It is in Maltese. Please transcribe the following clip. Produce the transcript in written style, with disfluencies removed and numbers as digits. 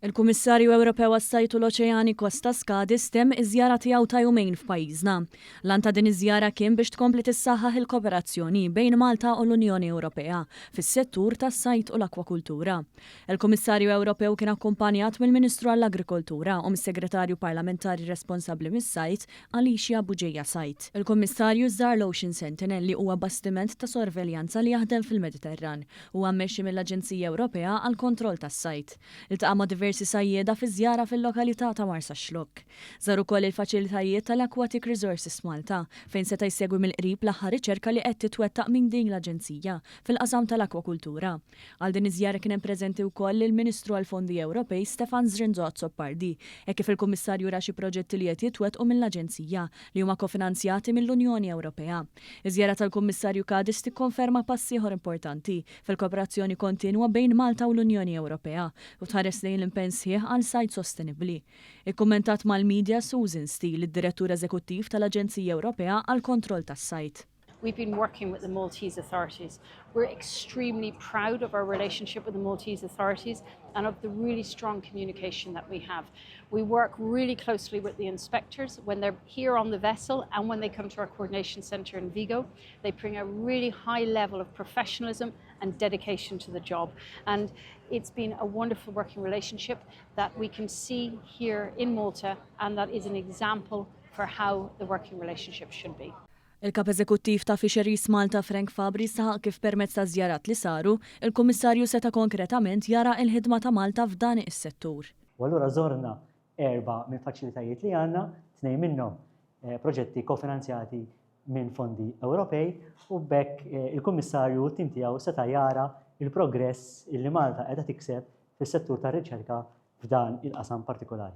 Il-Kummissarju Ewropew għas-Sajd u l-Oċeani Costas Kadis temm iż-żjara tiegħu ta' jumejn f'pajjiżna. L-għan ta' din iż-żjara kien biex tkompli tissaħħaħ il-koperazzjoni bejn Malta u l-Unjoni Ewropea fis-settur tas-sajd u l-akwakultura. Il-Kummissarju Ewropew kien akkumpanjat mill-Ministru għall-Agrikoltura u mis-Segretarju Parlamentari responsabbli mis-Sajd, Alicia Bugeja Said. Il-Kummissarju żar l-Ocean Sentinel li huwa bastiment ta' sorveljanza li jaħdem fil-Mediterran. Huwa mmexxi mill-Aġenzija Ewropea għall-Kontroll tas-Sajd. Iltaqa' ma' diversi sajjieda fi żjara fil-lokalità ta' Marsaxlokk. Żar ukoll il-faċilitajiet tal-Aquatic Resources Malta, fejn seta' jsegwi mill-qrib l-aħħar riċerka li qed titwettaq minn din l-aġenzija fil-qasam tal-akwakultura. Għal din iż-żjara kien hemm preżenti wkoll il-Ministru għall-Fondi Ewropej Stefan Zrinzo Azzopardi, hekk kif il-Kummissarju ra xi proġetti li qed jitwettqu mill-aġenzija li huma kofinanzjati mill-Unjoni Ewropea. Iż-żjara tal-Kummissarju Kadis tikkonferma pass ieħor importanti fil-kooperazzjoni kontinwa bejn Malta u l-Unjoni Ewropea u tħares lejn l-impenn sħiħ għal sajd sostenibbli. Ikkummentat mal-media Susan Steele, id-Direttur Eżekuttiv tal-Aġenzija Ewropea għall-Kontroll tas-Sajd. We've been working with the Maltese authorities. We're extremely proud of our relationship with the Maltese authorities and of the really strong communication that we have. We work really closely with the inspectors when they're here on the vessel and when they come to our coordination centre in Vigo. They bring a really high level of professionalism and dedication to the job. And it's been a wonderful working relationship that we can see here in Malta and that is an example for how the working relationship should be. Il-Kap Eżekuttiv ta' Fisheries Malta Frank Fabri saħaq kif permezz taż-żjarat li saru, il-Kummissarju seta' konkretament jara il-ħidma ta' Malta f'dan is-settur. U allura żorna erba' mill-faċilitajiet li għandna, tnejn minnhom proġetti kofinanzjati minn fondi Ewropej u b'hekk il-Kummissarju u t-tim tiegħu seta' jara il-progress illi Malta qiegħda tikseb fis-settur tar-riċerka f'dan il-qasam partikolari.